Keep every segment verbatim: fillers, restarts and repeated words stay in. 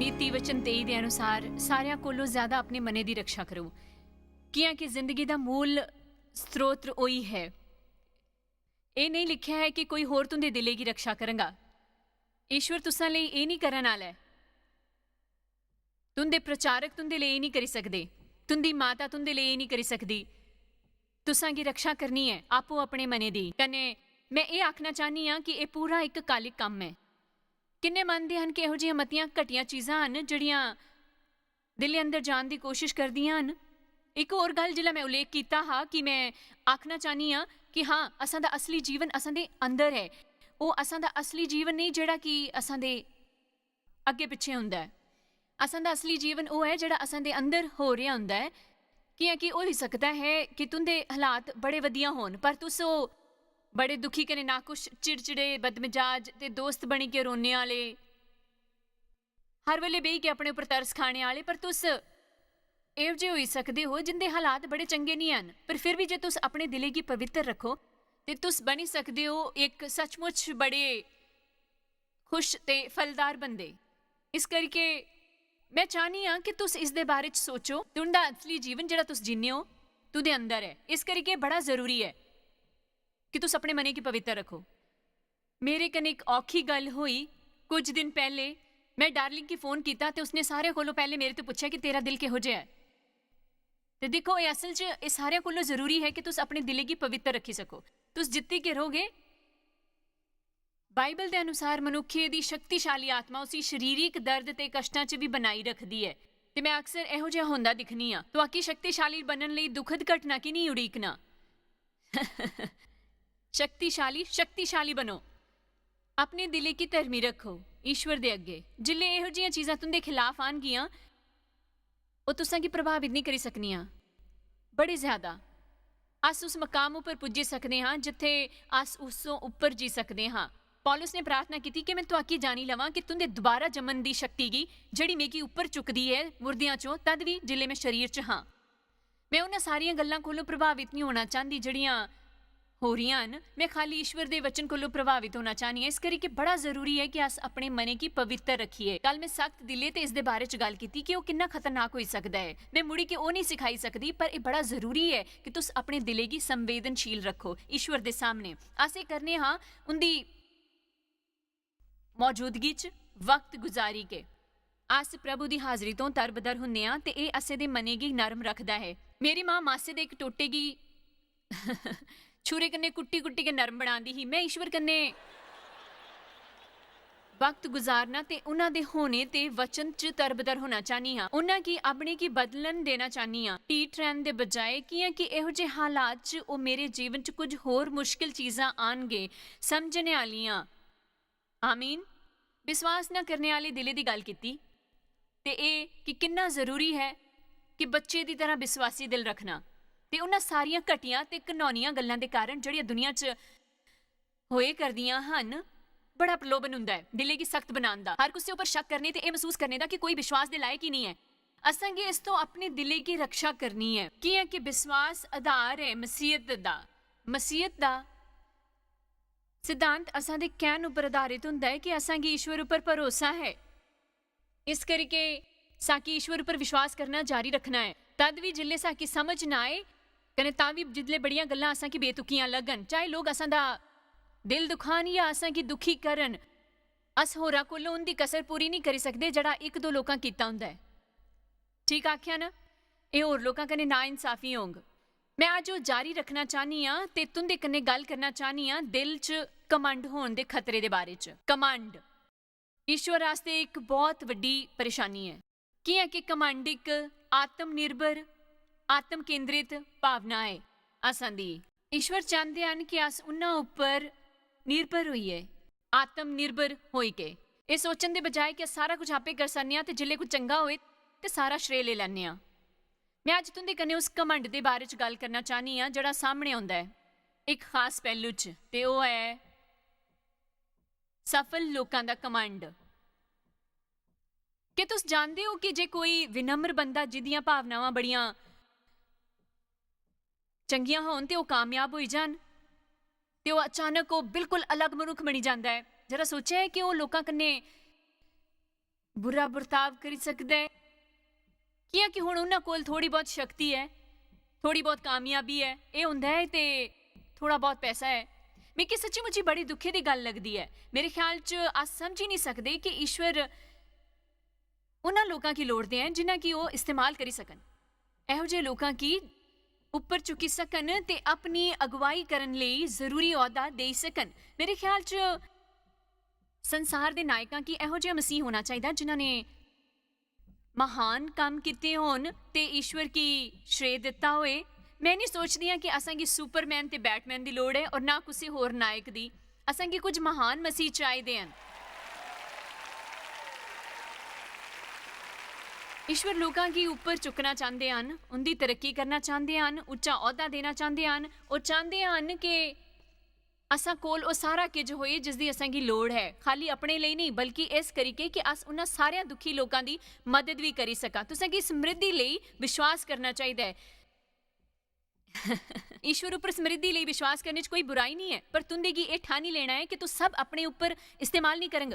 नीति वचन तेई दे अनुसार सारेआं कोलों ज्यादा अपने मनै दी रक्षा करो, कियां कि जिंदगी दा मूल स्रोत ओही ऐ। एह् नेईं लिखेआ ऐ कि कोई होर तुं'दे दिलै गी रक्षा करगा। ईश्वर तुसां लेई एह् नेईं करन आह्ला ऐ। तुं'दे प्रचारक तुं'दे लेई एह् नेईं करी सकदे, तुं'दी माता तुं'दे लेई एह् नेईं करी सकदी। तुसां गी रक्षा करनी ऐ आपूं अपने मनै दी। कन्नै में एह् आखना चाह्न्नी आं कि एह् पूरा इक कालिक कम्म ऐ। किन्ने मनदे हन कि एहो जिहियां मतियां घटियां चीजां हन जेह्ड़ियां दिलै अंदर जान दी कोशश करदियां हन? इक होर गल्ल, जिसलै में उल्लेख कीता हा कि में आखना चाह्न्नी आं कि हां, असां दा असली जीवन असां दे अंदर ऐ। ओह् असां दा असली जीवन नेईं जेह्ड़ा कि असां दे अग्गें पिच्छें होंदा ऐ। असां दा असली जीवन ओह् ऐ जेह्ड़ा असां दे अंदर हो रेहा होंदा ऐ। कि'यां कि होई सकदा ऐ कि तुं'दे हालात बड़े बधिया होन, पर तुस ओह् बड़े दुखी कन्नै नाखुश, चिड़चिड़े, बदमजाज ते दोस्त बनी के रोने आह्ले, हर बेल्लै बेही के अपने उप्पर तरस खाने आह्ले, पर तुस एहो जे होई सकदे ओ जिं'दे हालात बड़े चंगे निं हैन, पर फिर बी जे तुस अपने दिलै गी पवित्र रक्खो, ते तुस बनी सकदे ओ इक सचमुच बड़े खुश ते फलदार बंदे। इस करियै में चाह्न्नी आं कि तुस इसदे बारे च सोचो। तुं'दा असली जीवन जेह्ड़ा तुस जीने ओ, तुं'दे अंदर ऐ। इस करियै बड़ा जरूरी ऐ कि तुस अपने मनै गी पवित्र रक्खो। मेरे कन्नै इक औखी गल्ल होई। कुछ दिन पैह्ले में डार्लिंग गी फोन कीता ते उसने सारें कोलों पैह्ले मेरे तो पुच्छेआ कि तेरा दिल किहो जेहा ऐ। ते दिक्खो, एह् असल च एह् सारें कोलों जरूरी ऐ कि तुस अपने दिलै गी पवित्र रक्खी सको। तुस जित्ती के रहोगे। बाइबल दे अनुसार मनुक्खै दी शक्तिशाली आत्मा उसी शरीरिक दर्द ते कश्टां च बी बनाई रखदी ऐ। ते में अक्सर एहो जेहा होंदा दिक्खनी आं। तुआकी शक्तिशाली बनन लेई दुखद घटना की नेईं उड़ीकना? शक्तिशाली, शक्तिशाली बनो। अपने दिलै गी धर्मी रक्खो ईश्वर दे अग्गें। जिसलै एहो जिहियां चीजां तुं'दे खिलाफ आनगियां, ओह् तुसां गी प्रभावित नेईं करी सकनियां। बड़े ज्यादा। अस उस मकाम उप्पर पुज्जी सकने हां जित्थै अस उस उप्पर जी सकने हां। पौलुस ने प्रार्थना कीती कि में तुआकी जानी लवां कि तुं'दे दुबारा जम्मन दी शक्ति गी, जेह्ड़ी मिगी उप्पर चुकदी ऐ मुर्दियां चों, तद बी जिसलै में शरीर च हां। में उन्हां सारियां गल्लां कोलों प्रभावित निं होना चांह्दी जेह्ड़ियां हो रहियां न। में खाली ईश्वर दे वचन कोलों प्रभावित होना चाह्न्नी आं। इस करी कि बड़ा जरूरी ऐ कि अस अपने मनै गी पवित्र रक्खिए। कल में सख्त दिलै ते इसदे बारे च गल्ल कीती कि ओह् किन्ना खतरनाक होई सकदा ऐ। में मुड़ी के ओह् नेईं सिखाई सकदी, पर एह् बड़ा जरूरी ऐ कि तुस अपने दिलै गी संवेदनशील रक्खो ईश्वर दे सामने। अस एह् करने हां उं'दी मौजूदगी च वक्त गुजारी के। अस प्रभु दी हाजरी तों तरबदर हुन्ने आं ते एह् असें दे मनै गी नरम रखदा ऐ। मेरी मां मासे दे इक टोटे गी छुरे कन्नै कुट्टी-कुट्टी के नरम बनांदी ही। में ईश्वर कन्नै वक्त गुजारना ते उन्हां दे होने ते वचन च तरबदर होना चाह्न्नी आं। उन्हां गी अपने गी बदलन देना चाह्न्नी आं। ढीठ रैह्न दे बजाए, कि'यां कि एहो जे हालात च ओह् मेरे जीवन च कुछ होर मुश्किल चीजां आनगे समझने आह्लियां। आमीन। विश्वास न करने आह्ले दिलै दी गल्ल कीती ते एह् कि किन्ना जरूरी ऐ कि बच्चे दी तरह विश्वासी दिल रखना। ते उन्हां सारियां घटियां ते घनौनियां गल्लां दे कारण जेह्ड़ियां दुनिया च होए करदियां हन, बड़ा प्रलोभन हुंदा ऐ दिलै गी सख्त बनान दा, हर कुसै उप्पर शक करने ते एह् मसूस करने दा कि कोई विश्वास दे लायक ही नेईं ऐ। असें गी इस तों अपने दिलै गी रक्षा करनी ऐ, कि'यां कि विश्वास आधार ऐ मसीहत दा। मसीहत दा सिद्धांत असां दे कैन उप्पर आधारित हुंदा ऐ कि असां गी ईश्वर उप्पर भरोसा ऐ। इस करियै साकी ईश्वर उप्पर विश्वास करना जारी रखना ऐ, तद बी जिसलै साकी समझ ना आए, कन्नै तां बी जिसलै बड़ियां गल्लां असां गी बेतुकियां लग्गन, चाहे लोक असां दा दिल दुखान जां असां गी दुखी करन, अस होरां कोलों उं'दी कसर पूरी नेईं करी सकदे जेह्ड़ा इक दो लोकां कीता होंदा ऐ। ठीक आखेआ ना? एह् होर लोकां कन्नै नाइंसाफी होंग। में अज्ज ओह् जारी रखना चाह्न्नी आं ते तुं'दे कन्नै गल्ल करना चाह्न्नी आं दिल च घमंड होन दे खतरे दे बारे च। घमंड ईश्वर आस्तै इक बहुत बड्डी परेशानी ऐ, कि'यां कि घमंड इक आत्म निर्भर, आत्म केंद्रित भावना ऐ। असां दी ईश्वर चांह्दे हन कि अस उन्हां उप्पर निर्भर होइयै, आत्म निर्भर होई के एह् सोचन दे बजाए कि अस सारा कुछ आपे करी सकने आं ते जिसलै कुछ चंगा होए ते सारा श्रेय लेई लैन्ने आं। में अज्ज तुं'दे कन्नै उस घमंड दे बारे च गल्ल करना चाह्न्नी आं जेह्ड़ा सामने औंदा ऐ इक खास पैह्लू च, ते ओह् ऐ सफल लोकां दा घमंड। क्या तुस जानदे ओ कि जे कोई विनम्र बंदा जिदियां भावनावां बड़ियां चंगियां होन ते ओह् कामयाब होई जान, ते ओह् अचानक ओह् बिल्कुल अलग मनुक्ख बनी जंदा ऐ। जरा सोचेआ ऐ कि ओह् लोकां कन्नै बुरा बर्ताव करी सकदा ऐ, कि'यां कि हुन उन्हां कोल थोह्ड़ी बहुत शक्ति ऐ, थोह्ड़ी बहुत कामयाबी ऐ, एह् होंदा ऐ ते थोह्ड़ा बहुत पैसा ऐ। मिगी सच्ची मुच्ची बड़ी दुखे दी गल्ल लगदी ऐ। मेरे ख्याल च अस समझी निं सकदे कि ईश्वर उन्हां लोकां गी लोड़दे ऐ जिन्हां गी ओह् इस्तेमाल करी सकन। एहो जेह् लोकां गी उप्पर चुक्की सकन ते अपनी अगुवाई करन लेई जरूरी औह्दा देई सकन। मेरे ख्याल च संसार दे नायकां गी एहो जेहा मसीह होना चाहिदा जिन्हां ने महान कम्म कीते होन ते ईश्वर गी श्रेय दित्ता होए। में निं सोचदी आं कि असेंगी सुपरमैन ते बैटमैन दी लोड़ ऐ और ना कुसै होर नायक दी। असेंगी कुछ महान मसीह चाहिदे हन। ईश्वर लोकां गी उप्पर चुक्कना चांह्दे हन, उं'दी तरक्की करना चांह्दे हन, उच्चा औह्दा देना चांह्दे हन। ओह् चांह्दे हन कि असां कोल ओह् सारा किश होए जिसदी असेंगी लोड़ ऐ, खाली अपने लेई नेईं, बल्कि इस करिके कि अस उन्हां सारेयां दुखी लोकां दी मदद भी करी सकां। तुसेंगी समृद्धि लेई विश्वास करना चाहिदा ऐ। ईश्वर उप्पर समृद्धि लेई विश्वास करने च कोई बुराई नेईं ऐ, पर तुं'दे गी एह् ठानी लेना ऐ कि तुस सब अपने उप्पर इस्तेमाल नेईं करंग।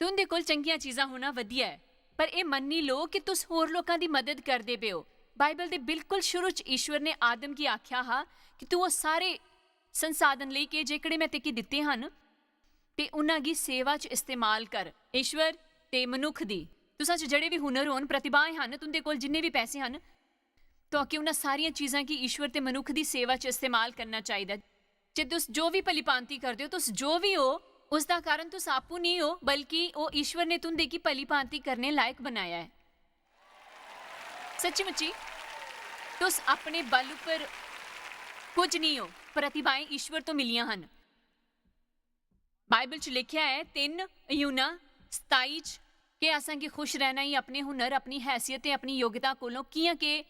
तुं'दे कोल चंगियां चीजां होना वधिया ऐ, पर एह् मन्नी लो कि तुस होर लोकां दी मदद करदे पे ओ। बाइबल दे बिल्कुल शुरू च ईश्वर ने आदम गी आखेआ हा कि तू ओह् सारे संसाधन लेई के जेह्कड़े में तेकी दित्ते हन, ते उन्हां गी सेवा च इस्तेमाल कर। ईश्वर ते मनुक्ख दी, तुसां च जेह्ड़े बी हुनर होन, प्रतिभाएं हन, तुं'दे कोल जिन्ने बी पैसे हन, तुआके उन्हां सारियां चीजां गी ईश्वर ते मनुक्ख दी सेवा च इस्तेमाल करना चाहिदा। जे तुस जो बी भली भांति करदे ओ, तुस जो बी ओ, उसदा कारण तुस आपूं नेईं ओ, बल्कि ओह् ईश्वर ने तुं'दे गी भली भांति करने लायक बनाया ऐ। सच्ची मुच्ची, तुस अपने बल उप्पर कुछ नेईं ओ, प्रतिभाएं ईश्वर तो मिलियां हन। बाइबल च लिखेआ ऐ, 3 यूहन्ना 27 च, कि असेंगी खुश रहना ही अपने हुनर, अपनी हैसियत ते अपनी योग्यता कोलों, कि'यां के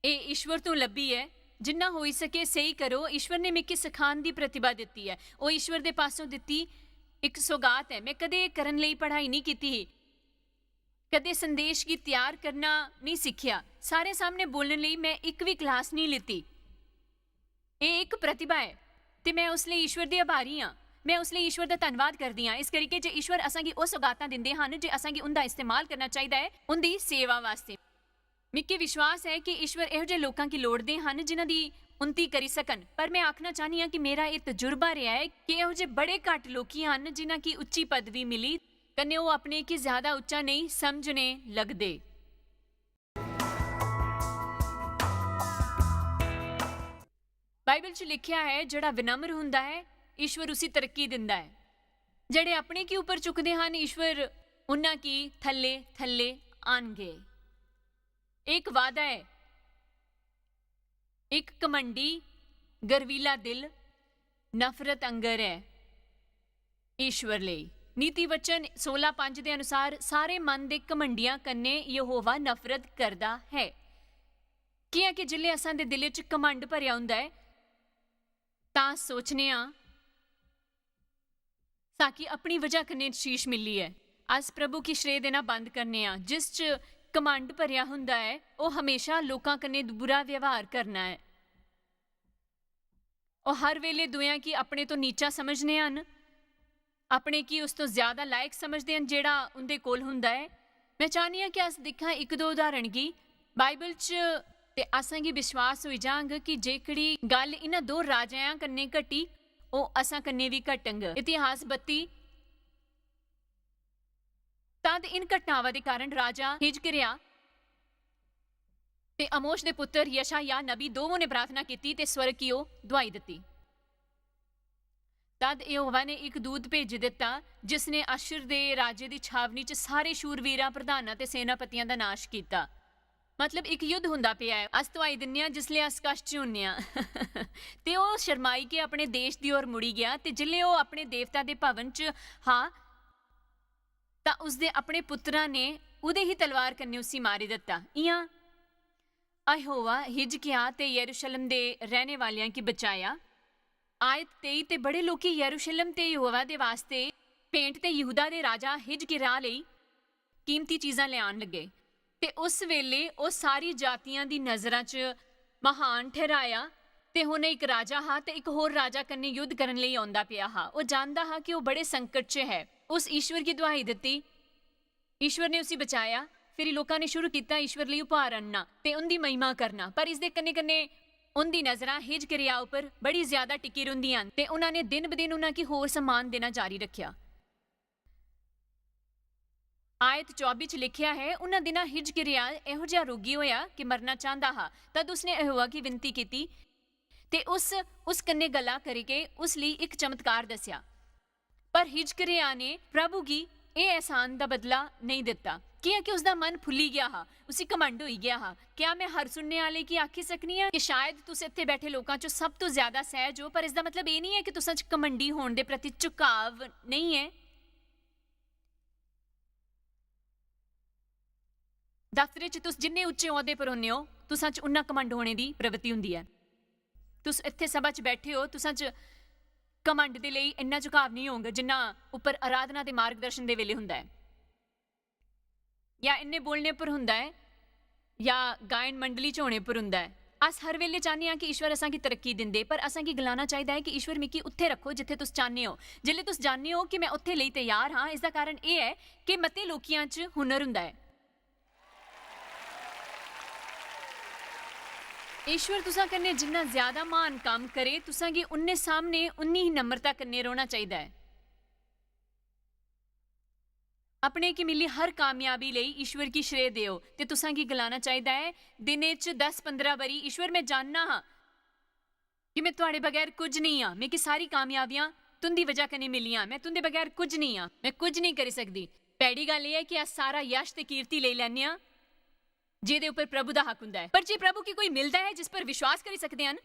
एह् ईश्वर तों लब्भी ऐ। जिन्ना होई सके सेही करो। ईश्वर ने मिगी सखान दी प्रतिभा दित्ती ऐ। ओह् ईश्वर दे पासों दित्ती इक सौगात ऐ। में कदें एह् करन लेई पढ़ाई नेईं कीती ही, कदें संदेश गी त्यार करना नेईं सिक्खेआ, सारे सामने बोलने लेई में इक भी क्लास नेईं लित्ती। एह् इक प्रतिभा ऐ, ते में उस लेई ईश्वर दी आभारी आं। में उस लेई ईश्वर दा धन्नवाद करदी आं, इस करिके जे ईश्वर असांगी ओह् सौगातां दिंदे हन जे असांगी उं'दा इस्तेमाल करना चाहिदा ऐ उं'दी सेवा वास्ते। मिगी विश्वास ऐ कि ईश्वर एहो जेह् लोकां गी लोड़दे हन जिन्हां दी उन्नति करी सकन, पर में आखना चाह्न्नी आं कि मेरा एह् तजुर्बा रेहा ऐ कि एहो जेह् बड़े घट्ट लोकी हन जिन्हां गी उच्ची पदवी मिली, कन्नै ओह् अपने गी ज्यादा उच्चा नेईं समझने लगदे। बाइबल च लिखेआ ऐ, "जेह्ड़ा विनम्र हुंदा ऐ, ईश्वर उसी तरक्की दिंदा ऐ। जेह्ड़े अपने गी उप्पर चुकदे हन, ईश्वर उन्हां गी थल्ले-थल्ले आह्नगे।" एह् इक वादा ऐ। इक घमंडी, गर्वीला दिल नफरत आंगर ऐ ईश्वर लेई। नीति वचन 16:5 दे अनुसार, "सारे मन दे घमंडियां कन्नै यहोवा नफरत करदा ऐ।" कि'यां कि जिसलै असां दे दिलै च घमंड भरेआ होंदा ऐ, तां अस सोचने आं, "साकी अपनी वजह कन्नै शीश मिली ऐ।" अस प्रभु गी श्रेय देना बंद करने आं। जिस च घमंड भरेआ होंदा ऐ, ओह् हमेशा लोकां कन्नै बुरा व्यवहार करना ऐ। ओह् हर वेले दुएआं गी अपने तो नीचा समझने हन, अपने गी उस तो ज्यादा लायक समझदे हन जेह्ड़ा उं'दे कोल हुंदा ऐ। में चाह्न्नी आं कि अस दिक्खां इक दो उदाहरण गी। बाइबल च, ते असें गी विश्वास होई जांग कि जेह्कड़ी गल्ल इन्हां दो राजाएं कन्नै घटी, ओह् असां कन्नै बी घटंग। इतिहास 32। तद इन घटनावां दे कारण राजा हिजकिय्याह ते अमोश दे पुत्तर यशायाह नबी दोवों ने प्रार्थना कीती ते स्वर्ग गी ओह् दुआई दित्ती। तद यहोवा ने इक दूत भेजी दित्ता, जिसने अश्शूर दे राजे दी छावनी च सारे शूरवीरां, प्रधानां ते सेनापतियां दा नाश कीता। मतलब, इक युद्ध हुंदा पेआ ऐ। अस दुआई दिन्ने आं जिसलै अस कश्ट च हुन्ने आं। ते ओह् शरमाई के अपने देश दी ओर मुड़ी गेआ, ते जिसलै ओह् अपने देवता दे भवन च हा, तां उसदे अपने पुत्तरां ने उदे ही तलवार कन्नै उसी मारी दित्ता। इ'यां यहोवा हिजकिय्याह ते यरूशलेम दे रैह्ने वालेआं गी बचाया। आयत 23, ते बड़े लोकी यरूशलेम ते यहोवा दे वास्ते भेंट ते यहूदा दे राजा हिजकिय्याह लेई कीमती चीजां लेआन लगे। ते उस वेले ओह् सारी जातियां दी नजरां च महान ठैहराया। ते हुन इक राजा हा ते इक होर राजा कन्नै युद्ध करन लेई औंदा पेआ हा। ओह् जानदा हा कि ओह् बड़े संकट च है। उस ईश्वर गी दुआई दित्ती, ईश्वर ने उसी बचाया। फिर लोकां ने शुरू कीता ईश्वर लेई उपहार आह्नना ते उं'दी महिमा करना, पर इसदे कन्नै कन्नै उं'दी नजरां हिजकिरयाह उप्पर बड़ी ज्यादा टिकी रौंह्दियां न ते उन्हां ने दिन-ब-दिन उन्हां गी होर सम्मान देना जारी रक्खेआ। आयत चौबी च लिखेआ ऐ, "उन्हां दिनां हिजकिरयाह एहो जिहा रोगी होया कि मरना चांहदा हा। तद उसने यहोवा गी विनती कीती ते उस, उस कन्नै गल्ला करिके उस लेई इक चमत्कार दस्सेआ।" पर हिजकिरयाह ने प्रभु गी एह एहसान दा बदला नेई दित्ता, कियां कि उसदा मन फुल्ली गेआ हा, उसी घमंड होई गेआ हा। क्या मैं हर सुनने आले गी आखी सकनी आं कि शायद तुस इत्थे बैठे लोकां चों सब तों ज्यादा सैहज ओ, पर इसदा मतलब एह नेई ऐ कि तुसां च घमंडी होण दे प्रति झुकाव नेई ऐ। दफ्तरै च तुस जिन्ने उच्चे औह्दे पर होंदे ओ, तुसां च उन्ना घमंड होने दी प्रवृत्ति होंदी ऐ। तुस इत्थै सभा च बैठे ओ, तुसां च घमंड दे लेई इन्ना झुकाव नेईं होंग जिन्ना उप्पर आराधना दे मार्गदर्शन दे वेले हुंदा ऐ, या इन्ने बोलने पर हुंदा ऐ, या गायन मंडली च होने पर हुंदा ऐ। अस हर वेले चाह्न्ने आं कि ईश्वर असांगी तरक्की दिंदे, पर असांगी गलाना चाहिदा ऐ कि ईश्वर, मिगी उत्थे रक्खो जित्थे तुस चाह्न्ने ओ। जिसले तुस जानने ओ कि मैं उत्थे लेई तैयार हां, इसदा कारण एह ऐ कि मते लोकियां च हुनर हुंदा ऐ। ईश्वर तुसां कन्नै जिन्ना ज्यादा म्हान कम्म करे, तुसां गी उन्ने सामने उन्नी ही नम्रता कन्नै रौह्ना चाहिदा ऐ। अपने गी मिली हर कामयाबी लेई ईश्वर गी श्रेय देओ ते तुसां गी गलाना चाहिदा ऐ, दिनै च दस पंदरां बारी, "ईश्वर, मैं जानना हा कि मैं तुआड़े बगैर कुछ नेईं आं। मिगी सारी कामयाबियां तुं'दी बजह कन्नै मिलियां। मैं तुं'दे बगैर कुछ नेईं आं। मैं कुछ नेईं करी सकदी।" भैड़ी गल्ल एह् ऐ कि अस सारा यश ते कीर्ति लेई लैन्ने आं, जेह्दे उप्पर प्रभु दा हक हुंदा ऐ। पर जे प्रभु गी कोई मिलदा ऐ जिस पर विश्वास करी सकदे हन,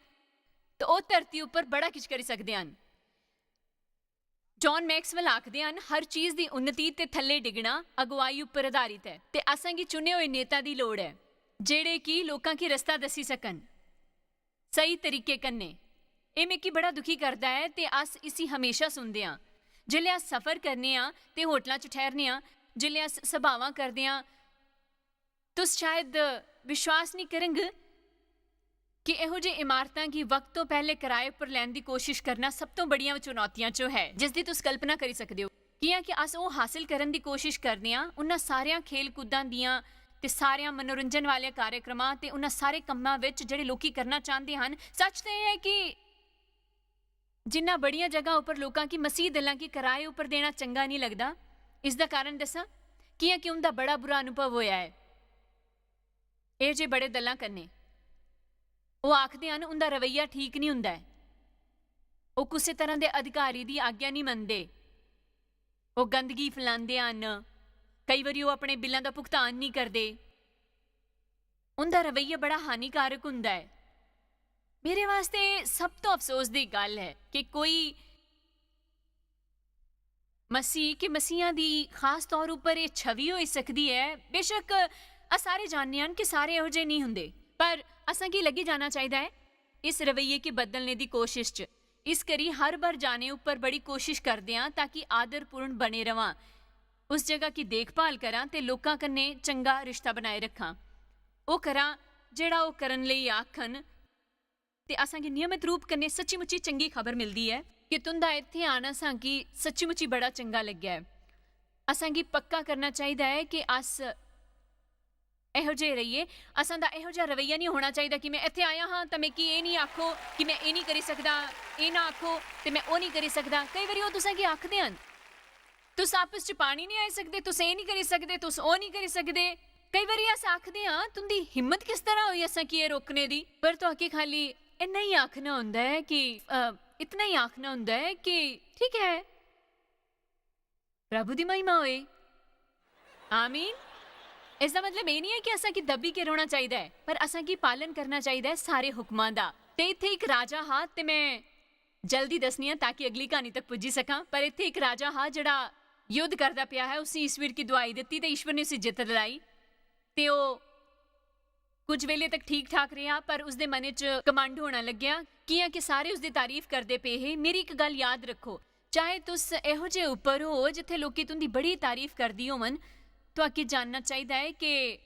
ते ओह् धरती उप्पर बड़ा किश करी सकदे हन। जॉन मैक्सवेल आखदे हन, "हर चीज दी उन्नति ते थल्ले डिग्गना अगुआई उप्पर आधारित ऐ, ते असें गी चुने होए नेता दी लोड़ ऐ, जेह्ड़े कि लोकां गी रस्ता दस्सी सकन स्हेई तरीके कन्नै।" एह् मिगी बड़ा दुखी करदा ऐ, ते अस इसी हमेशा सुनदे आं। जिसलै अस सफर करने आं ते होटलां च ठैह्रने आं, जिसलै अस सभावां करदे आं, तुस शायद विश्वास निं करंग कि एहो जे इमारतां गी वक्त तो पैह्ले कराए पर लैन दी कोशिश करना सब तो बड़ियां चुनौतियां चो है, जिसदी तुस कल्पना करी सकदे ओ। कि'यां कि अस ओह् हासल करन दी कोशिश करदे आं, उन्हां सारेयां खेल-कूदां दियां ते सारेयां मनोरंजन वाले कार्यक्रमां ते उन्हां सारे कम्मां विच जेह्ड़े लोकी करना चांह्दे हन। सच ते एह् ऐ कि जिन्ना बड़ियां जगहां उप्पर लोकां गी मसीह दलां गी कराए उप्पर देना चंगा निं लगदा, इसदा कारण दस्सां? कि'यां कि उं'दा बड़ा बुरा अनुभव होया ऐ एह् जे बड़े दलां कन्नै। ओह् आखदे हन, उं'दा रवैया ठीक निं हुंदा ऐ। ओह् कुसै तरह दे अधिकारी दी आज्ञा निं मनदे। ओह् गंदगी फैलांदे हन। केई बारी ओह् अपने बिल्लां दा भुगतान निं करदे। उं'दा रवैया बड़ा हानिकारक हुंदा ऐ। मेरे वास्तै सब तो अफसोस दी गल्ल ऐ कि कोई मसीह, कि मसीहां दी खास तौर उप्पर एह् छवि होई सकदी ऐ। बेशक अस सारे जानने हन कि सारे एहो जे नेईं हुंदे, पर असें गी लग्गी जाना चाहिदा ऐ इस रवैये गी बदलने दी कोशिश च। इस करी हर बार जाने उप्पर बड़ी कोशिश करदे आं ताकि आदरपूर्ण बने रवां, उस जगह की देखभाल करां ते लोकां कन्नै चंगा रिश्ता बनाए रखां। ओह् करां जेह्ड़ा ओह् करन लेई आखन। ते असें गी नियमित रूप कन्नै सच्ची-मुच्ची चंगी खबर मिलदी ऐ कि तुं'दा इत्थै आना असें गी सच्ची-मुच्ची बड़ा चंगा लग्गेआ ऐ। असें गी पक्का करना चाहिदा ऐ कि अस एहो जेह् रहिये। असें दा एहो जेहा रवैया निं होना चाहिदा कि में इत्थै आया हां तां मिगी एह् निं आखो कि में एह् निं करी सकदा, एह् ना आखो ते में ओह् निं करी सकदा। केई बारी ओह् तुसें गी आखदे हन, "तुस आपस च पानी निं आई सकदे, तुस एह् निं करी सकदे, तुस ओह् निं करी सकदे।" केई बारी अस आखदे आं, "तुं'दी हिम्मत किस तरह होई असें गी एह् रोकने दी?" पर तुआके खाल्ली इन्ना ही आखना होंदा ऐ कि, अ, इतना ही आखना होंदा ऐ कि, "ठीक ऐ, प्रभु दी महिमा होए।" आमीन। इसदा मतलब एह् निं ऐ कि असें गी दब्बी के रौह्ना चाहिदा ऐ, पर असें गी पालन करना चाहिदा ऐ सारे हुक्मां दा। ते इत्थै इक राजा हा, ते में जल्दी दस्सनी आं ताकि अगली क्हानी तक पुज्जी सकां। पर इत्थै इक राजा हा जेह्ड़ा युद्ध करदा पेआ हा, उसी ईश्वर गी दुआई दित्ती ते ईश्वर ने उसी जित्त दिलाई। ते ओह् कुछ बेले तक ठीक ठाक रेहा, पर उसदे मनै च घमंड होना लग्गेआ, कि'यां कि सारे उसदी तारीफ करदे पे हे। मेरी इक गल्ल याद रक्खो, चाहे तुस एहो जे उप्पर हो जित्थै लोकी तुं'दी बड़ी तारीफ करदी होवन, तुआकी जानना चाहिदा ऐ कि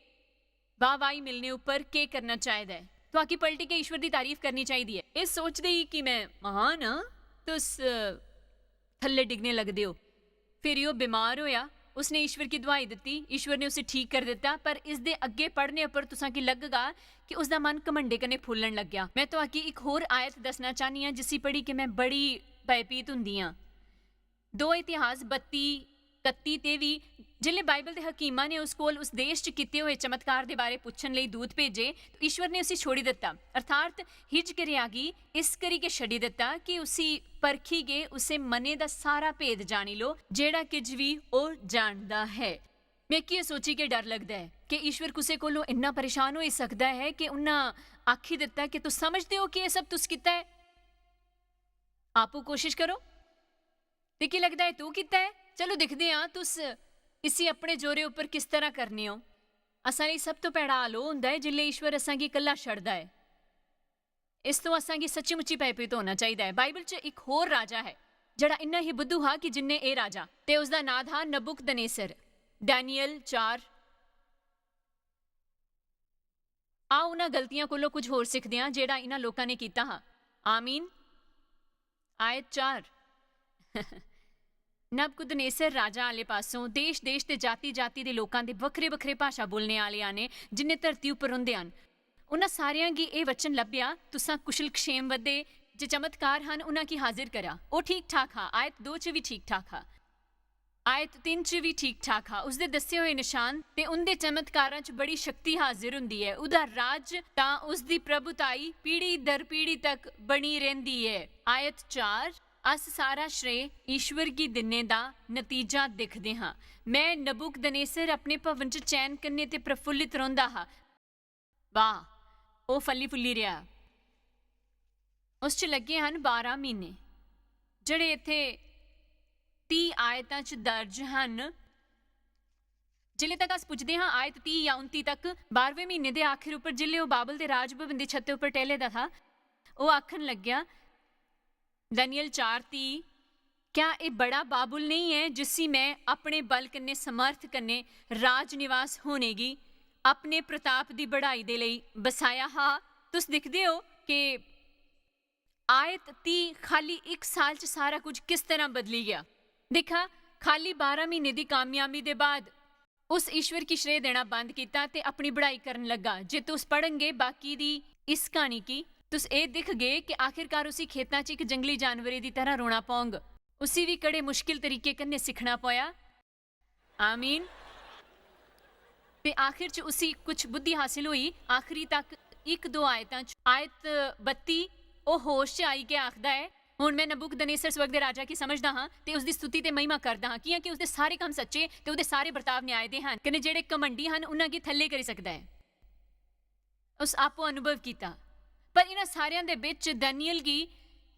वाह-वाही मिलने उप्पर केह् करना चाहिदा ऐ। तुआकी पलटी के ईश्वर दी तारीफ करनी चाहिदी ऐ। एह् सोचदे ही कि में महान आं, तुस, अ, थल्ले डिगने लगदे ओ। फिरी ओह् बमार होया, उसने ईश्वर गी दुआई दित्ती, ईश्वर ने उसी ठीक कर दित्ता। पर इसदे अग्गें पढ़ने पर तुसां गी लग्गगा कि उसदा मन घमंडे कन्नै फुल्लन लग्गेआ। मैं तुआकी इक होर आयत दस्सना चाह्न्नी आं, जिसी पढ़ी के मैं बड़ी भयभीत हुंदी आं। दो इतिहास बत्ती, कत्ती ते बी, जिसलै बाइबल दे हकीमां ने उस कोल उस देश च कीते होए चमत्कार दे बारे पुच्छन लेई दूत भेजे, तो ईश्वर ने उसी छोड़ी दित्ता, अर्थात हिजकिय्याह गी इस करी गै छड्डी दित्ता कि उसी परखी गै उसे मने दा सारा भेद जानी लो, जेड़ा किज भी ओह जानदा है। मिगी एह सोची के डर लगदा ऐ कि ईश्वर कुसै कोलों इन्ना परेशान होई सकदा ऐ कि उन्ना आखी दित्ता कि तुस समझदे ओ कि एह सब तुस कीता ऐ? आपू कोशिश करो। ते की लगदा ऐ तू कीता ऐ? चलो दिखदे आं तुस इसी अपने जोरे उप्पर किस तरह करने ओ। असां लेई सब तो भैड़ा हाल ओह हुंदा ऐ जिसलै ईश्वर असां गी कल्ला छड़दा ऐ। इस तो असां गी सच्ची-मुच्ची भयभीत होना चाहिदा ऐ। बाइबल च इक होर राजा ऐ, जेड़ा इन्ना ही बुद्धू हा कि जिन्ने एह राजा, ते उसदा नां हा नबुकदनेसर। डैनियल चार। आओ, उन्हां गलतियां कोलों कुछ होर सिखदे आं, जेड़ा इन्हां लोकां ने कीता हा। आमीन। आयत चार। नबुकदनेसर राजा आले पासों देश-देश ते जाति-जाति दे लोकां दे बखरे-बखरे भाशा बोलने आले आने, जिन्ने धरती उप्पर रौंदे हन, उन्हां सारेयां गी एह वचन लब्भेया, तुसां कुशल-क्षेम वदे, जे चमत्कार हन, उन्हां गी हाजिर करा। ओह ठीक-ठाक हा, आयत दो च भी ठीक-ठाक हा। आयत तिन्न च भी ठीक-ठाक हा। उसदे दस्से होए नशान ते उंदे चमत्कारां च बड़ी शक्ति हाजिर हुंदी ऐ। उदा राज तां उसदी प्रभुताई पीढ़ी दर पीढ़ी तक बनी रैंह्दी ऐ। आयत चार, अस सारा श्रेय ईश्वर गी दिन्ने दा नतीजा दिखदे हां। मैं नबुकदनेसर अपने भवन च चैन कन्ने ते प्रफुल्लित रौंह्दा हा। वाह, ओह फली-फुल्ली रेहा। उस च लग्गे हन बारां म्हीने, जेह्ड़े इत्थै तीह आयतां च दर्ज हन। जिल्ले तक अस पुजदे हां आयत तीह या उनती तक, बारहवें म्हीने दे आखिर उप्पर जिल्ले ओह बाबल दे राजभवन दी छत्तै उप्पर टैह्ले दा था, ओह आखन लग्गेआ, दानिय्येल चार तीह, क्या एह बड़ा बाबुल नेईं ऐ, जिसी मैं अपने बल कन्ने, समर्थ कन्ने, राजनिवास होने गी, अपने प्रताप दी बढ़ाई दे लेई बसाया हा? तुस दिखदे ओ कि आयत तीह खाली इक साल च सारा कुछ किस तरह बदली गया। दिक्खा, खाली बारां म्हीने दी कामयाबी दे बाद उस ईश्वर गी श्रेय देना बंद कीता ते अपनी बढ़ाई करन लग्गा। जे तुस पढ़न गे बाकी दी इस क्हानी गी, तुस एह दिखगे कि आखिरकार उसी खेतां च इक जंगली जानवरै दी तरह रोना पौंग। उसी बी कड़े मुश्किल तरीके कन्नै सिक्खना पौया। आमीन। ते आखिर च उसी कुछ बुद्धि हासिल होई। आखिरी तक इक दो आयतां च, आयत बत्ती, ओह होश च आई के आखदा ऐ, "हुन मैं नबूकदनेस्सर स्वर्ग दे राजा गी समझदा हां ते उसदी स्तुति ते महिमा करदा हां, कियां कि उसदे सारे कम्म सच्चे ते उसदे सारे बर्ताव न्याय दे हन, कन्नै जेहड़े घमंडी हन, उन्हां गी थल्ले करी सकदा ऐ।" उस आपो अनुभव कीता। पर इन्हां सारेयां दे बिच दानिय्येल गी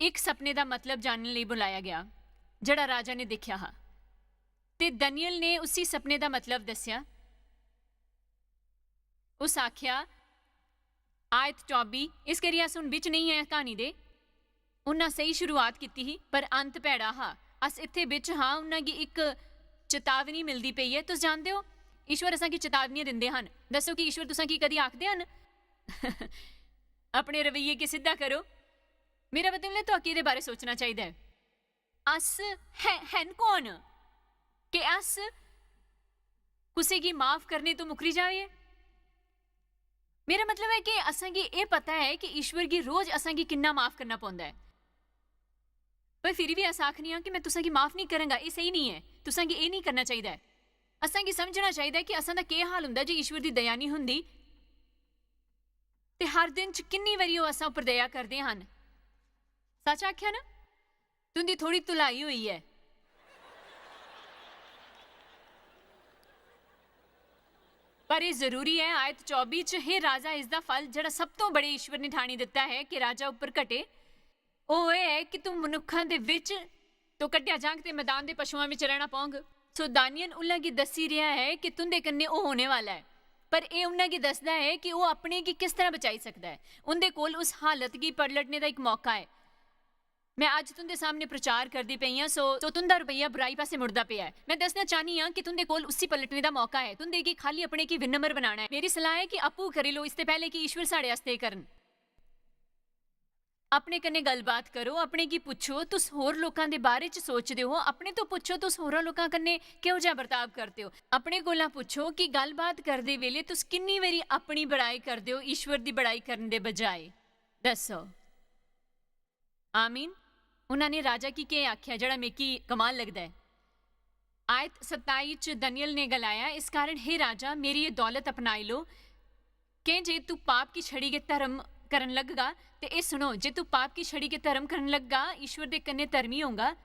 इक सपने दा मतलब जानने लेई बुलाया गया, जेहड़ा राजा ने दिक्खेआ हा। ते दानिय्येल ने उसी सपने दा मतलब दस्सेआ। उस आखेआ, आयत चौबी, इस करियै अस हुन बिच नेईं ऐ क्हानी दे। उन्हां स्हेई शुरुआत कीती ही, पर अंत भैड़ा हा। अस इत्थै बिच हां, उन्हां गी इक चेतावनी मिलदी पेई ऐ। तुस जानदे ओ, ईश्वर असां गी चेतावनियां दिंदे हन। दस्सो कि ईश्वर तुसां गी कदी आखदे हन, "अपने रवैये गी सिद्धा करो"? मेरा मतलब ऐ, तुआकी एह्दे बारै सोचना चाहिदा ऐ। अस है, हैन कौन कि अस कुसै गी माफ करने तो मुकरी जाइए? मेरा मतलब ऐ कि असां गी एह् पता ऐ कि ईश्वर गी रोज असां गी किन्ना माफ करना पौंदा ऐ। पर फिर बी अस आखने आं कि "मैं तुसां गी माफ निं करंगा, एह् स्हेई निं ऐ, तुसां गी एह् निं करना चाहिदा ऐ।" असां गी समझना चाहिदा ऐ कि असां दा केह् हाल हुंदा जे ईश्वर दी दया निं हुंदी। ते हर दिन च किन्नी बारी ओह् असां उप्पर दया करदे हन। सच आखेआ ना? तुंदी थोड़ी धुलाई होई ऐ। पर एह् जरूरी ऐ, आयत चौबी च, "हे राजा, इसदा फल जेह्ड़ा सब तों बड़े ईश्वर ने ठानी दित्ता ऐ कि राजा उप्पर घटे, ओह् एह् ऐ कि तूं मनुक्खां दे बिच तो कड्ढेआ जांग ते मैदान दे पशुआं बिच रैह्ना पौंग।" सो दानिय्येल उन्हां गी दस्सी रेहा ऐ कि तुंदे कन्नै ओह् होने वाला ऐ, पर एह् उन्हां गी दसदा ऐ कि ओह् अपने गी किस तरह बचाई सकदा ऐ। उंदे कोल उस हालत गी पलटने दा इक मौका ऐ। मैं अज्ज तुंदे सामने प्रचार करदी पेई आं, सो, सो तुंदा रवैया बुराई पासै मुड़दा पेआ ऐ। मैं दस्सना चाह्न्नी आं कि तुंदे कोल उसी पलटने दा मौका ऐ। तुंदे गी खाल्ली अपने गी विनम्र बनाना ऐ। मेरी सलाह ऐ कि आपूं करी लो, इसदे पैह्ले कि ईश्वर साढ़े आस्तै एह् करन। अपने कन्नै गल्लबात करो, अपने गी पुच्छो, तुस होर लोकां दे बारे च सोचदे ओ, अपने तो पुच्छो, तुस होरां लोकां कन्नै किहो जेहा बर्ताव करदे ओ। अपने कोला पुच्छो कि गल्लबात करदे बेले तुस किन्नी बारी अपनी बड़ाई करदे ओ, ईश्वर दी बड़ाई करने दे बजाय। दस्सो। आमीन। उन्होंने राजा की केह् आख्या, जेह्ड़ा मिगी कमाल लगदा ऐ? आयत सताई च दनियल ने गलाया, "इस कारण, हे राजा, मेरी एह् दौलत अपनाई लो, कें जे तू पाप गी छड़ी गै धर्म करन लगगा।" ते एह् सुनो, जे तू पाप गी छड़ी गै धर्म करन लगगा, ईश्वर दे कन्नै धर्मी होगा,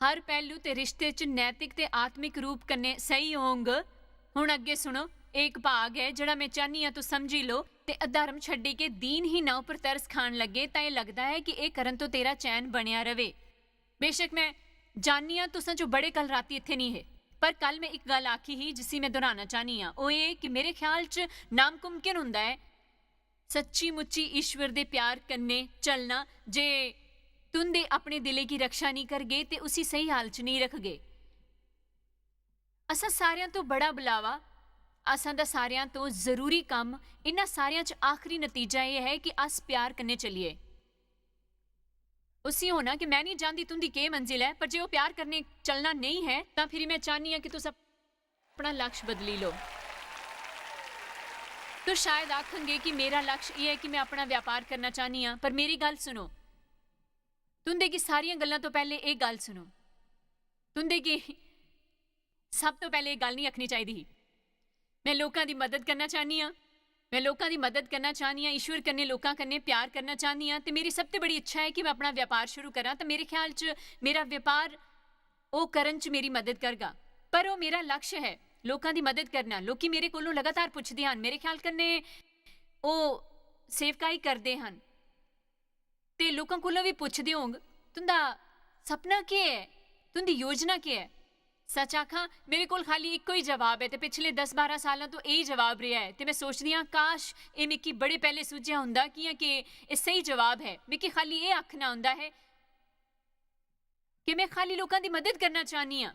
हर पहलू ते रिश्ते च नैतिक ते आत्मिक रूप कन्नै स्हेई होंग। हुन अग्गें सुनो, एह् इक भाग ऐ जेह्ड़ा में चाह्न्नी आं तुस समझी लो, ते अधर्म छड्डी के दीनहीना उप्पर तरस खान लग्गे, तां एह् लगदा ऐ कि एह् करन तो तेरा चैन बनेआ रवे। बेशक में जाननी आं तुसां चो बड़े कल राती इत्थै निं हे, पर कल में इक गल्ल आखी ही जिसी में दोहराना चाह्न्नी आं। ओह् एह् कि मेरे ख्याल च नामुमकिन होंदा ऐ सच्ची मुच्ची ईश्वर दे प्यार कन्नै चलना जे तुं'दे अपने दिलै गी रक्षा निं करगे ते उसी स्हेई हाल च नेईं रखगे। असां सारेआं तो बड़ा बुलावा, असां दा सारेआं तो जरूरी कम्म, इन्ना सारेआं च आखरी नतीजा एह् ऐ कि अस प्यार कन्नै चलिए। उसी होना कि मैं निं जानदी तुं'दी केह् मंजिल ऐ, पर जे ओह् प्यार कन्नै चलना नेईं है, तां फिरी मैं चाह्न्नी आं कि तुस अपना लक्ष्य बदली लो। तुस शायद आखंगे कि मेरा लक्ष्य एह् ऐ कि मैं अपना व्यापार करना चाह्न्नी आं, पर मेरी गल्ल सुनो। तुं'दे गी सारियां गल्लां तो पैह्ले एह् गल्ल सुनो। तुं'दे गी सब तो पैह्ले एह् गल्ल निं आखनी चाहिदी ही। मैं लोकां दी मदद करना चाह्न्नी आं। मैं लोकां दी मदद करना चाह्न्नी आं, ईश्वर कन्नै, लोकां कन्नै प्यार करना चाह्न्नी आं, ते मेरी सब तो बड़ी इच्छा ऐ कि मैं अपना व्यापार शुरू करां। ते मेरे ख्याल च मेरा व्यापार ओह् करन च मेरी मदद करगा, पर ओह् मेरा लक्ष्य ऐ, लोकां दी मदद करना। लोकी मेरे कोलों लगातार पुछदे हन, मेरे ख्याल कन्नै ओह् सेवकाई करदे हन, ते लोकां कोलों बी पुछदे होंग, "तुं'दा सपना केह् ऐ? तुं'दी योजना केह् ऐ?" सच आखां, मेरे कोल खाली इक्को ही जवाब ऐ, ते पिछले दस बारां सालां तो एही जवाब रेहा ऐ, ते मैं सोचदी आं, "काश, एह् मिगी बड़े पैह्ले सूझेआ होंदा, कि'यां के एह् स्हेई जवाब ऐ।" मिगी खाली एह् आखना होंदा ऐ कि मैं खाली लोकां दी मदद करना चाह्न्नी आं,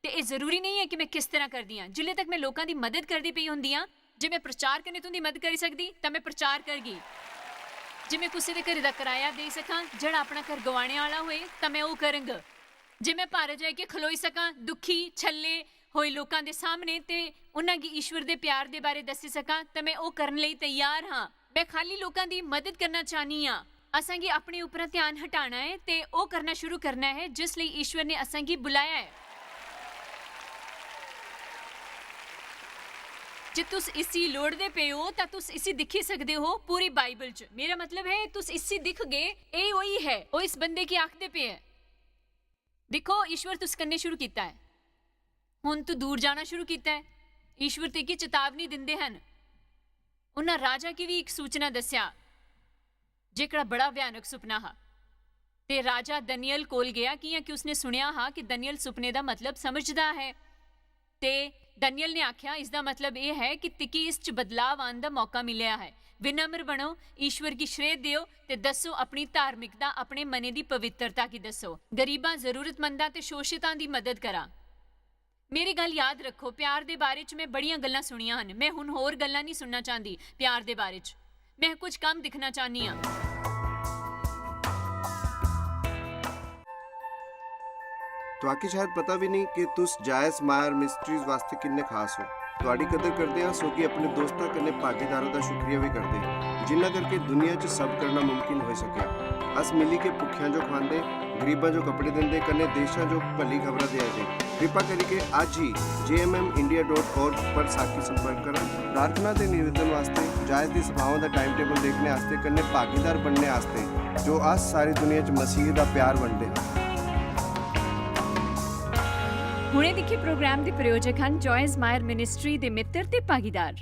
ते एह् जरूरी नेईं ऐ कि मैं किस तरह करदी आं। जिल्ले तक मैं लोकां दी मदद करदी पेई होंदी आं, जे मैं प्रचार कन्नै तुं'दी मदद करी सकदी, तां मैं प्रचार करगी। जे मैं कुसै दे घरै दा कराया देई सकां, जेह्ड़ा अपना घर गवाने आह्ला होए, तां मैं ओह् करंग। जे मैं भारत जाइयै खलोई सकां, दुखी, छल्ले होए लोकां दे सामने, ते उन्हां गी ईश्वर दे प्यार दे बारे दस्सी सकां, तां मैं ओह् करन लेई तैयार हां। मैं खाली लोकां दी मदद करना चाह्न्नी आं। असां गी अपने उप्परा ध्यान हटाना ऐ ते ओह् करना शुरू करना ऐ जिस लेई ईश्वर ने असां गी बुलाया ऐ। जे तुस इसी लोड़दे पे ओ, तां तुस इसी दिक्खी सकदे ओ पूरी बाइबल च। मेरा मतलब ऐ, तुस इसी दिखगे, एह् ओही ऐ, ओह् इस बंदे गी आखदे पे ऐ, "दिक्खो, ईश्वर तुस कन्नै शुरू कीता ऐ, हुन तू दूर जाना शुरू कीता ऐ।" ईश्वर तेगी चेतावनी दिंदे हन। उन्हां राजा गी बी इक सूचना दस्सेआ, जेह्कड़ा बड़ा भयानक सुपना हा। ते राजा दनियल कोल गेआ, कि'यां कि उसने सुनेआ हा कि दनियल सुपने दा मतलब समझदा ऐ। ते दनियल ने आख्या, "इसदा मतलब एह् ऐ कि तिकी इस च बदलाव आन दा मौका मिलेआ ऐ। विनम्र बनो, ईश्वर गी श्रेय देओ ते दस्सो अपनी धार्मिकता, अपने मनै दी पवित्रता गी दस्सो। गरीबां, जरूरतमंदां ते शोशतां दी मदद करा।" मेरी गल्ल याद रक्खो, प्यार दे बारे च में बड़ियां गल्लां सुनियां हन। में हुन होर गल्लां निं सुनना चांह्दी प्यार दे बारे च। में कुछ कम्म दिक्खना चाह्न्नी आं। तुआकी शायद पता भी नहीं कि तुस जायस मायर मिस्ट्रीज वास्ते किन्ने खास हो। तुआडी कदर करदे हां, सोगी अपने दोस्तां कन्नै भागीदारां दा शुक्रिया भी करदे हां, जिन्ना करके दुनिया च सब करना मुमकिन होई सकेआ। अस मिली के भुक्खेआं जो खवांदे, गरीबां जो कपड़े दिंदे, कन्नै देशां जो भली खबरां देआ दे। कृपा करिके अज्ज ही J M M India dot org पर साकी संपर्क करो। प्रार्थना ते निवेदन वास्ते, जायस दी सभावां दा टाइम टेबल देखने आस्ते, कन्नै भागीदार बनने आस्ते, जो अस सारी दुनिया च मसीह दा प्यार बंडदे हां। हुणे दिक्खे प्रोग्राम दे प्रायोजक हन जॉयस मायर मिनिस्ट्री दे मित्र ते भागीदार।